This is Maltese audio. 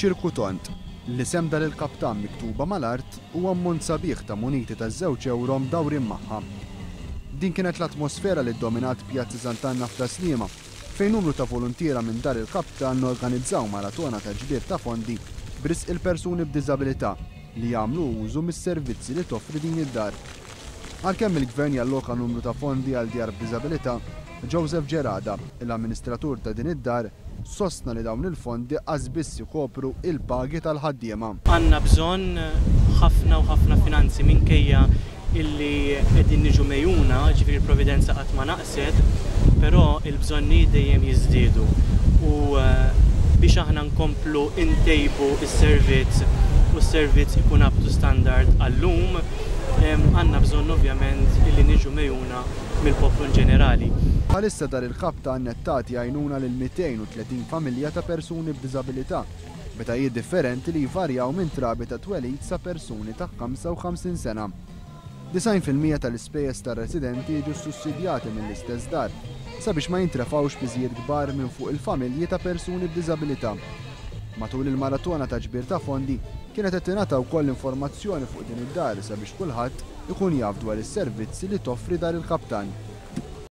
Ċirku tond, l-isem Dar il-Kaptan miktuba mal-art u ammont sabiħ ta' muniti ta' żewġ ewro mdawrin magħha. Din kienet l-atmosfera li ddominat Pjazza Sant'Anna f'Tas-Sliema, fejn numru ta' voluntiera minn Dar il-Kaptan organizzaw maratona ta' ġbir ta' fondi b'risq il-persuni b'diżabilità li jagħmlu użu mis-servizzi li toffri din id-dar. Għalkemm il-Gvern jalloka numru ta' fondi għal djar b'diżabilità, Joseph Gerada, l-amministratur ta' din id-dar, sostna li dawn il-fondi qas biss ikopru il-pagi tal-ħaddiema. Għandna bżonn ħafna u ħafna finanzi minkejja illi qegħdin niġu megħjuna, ġifieri l-providenza qatt ma naqset, però l-bżonnijiet dejjem jiżdiedu u biex aħna nkomplu ntejbu s-servizz u s-servizz ikun up to standard għal-lum, għandna bżonn ovvjament illi niġu megħjuna mill-poplu in ġenerali. Bħalissa Dar il-Kaptan qed tagħti għajnuna lil 230 familja ta' persuni b'diżabilità, b'etajiet differenti li jvarjaw minn trabi ta' twelid sa persuni ta' 55 sena. 90% tal-ispejjeż tar-residenti jiġu ssussidjati mill-istess dar, sabiex ma jintrefgħux piżijiet kbar minn fuq il-familji ta' persuni b'diżabilità. Matul il-maratona ta' ġbir ta' fondi, kienet qed tingħata wkoll informazzjoni fuq din id-dar sabiex kulħadd ikun jaf dwar is-servizzi li toffri Dar il-Kaptan.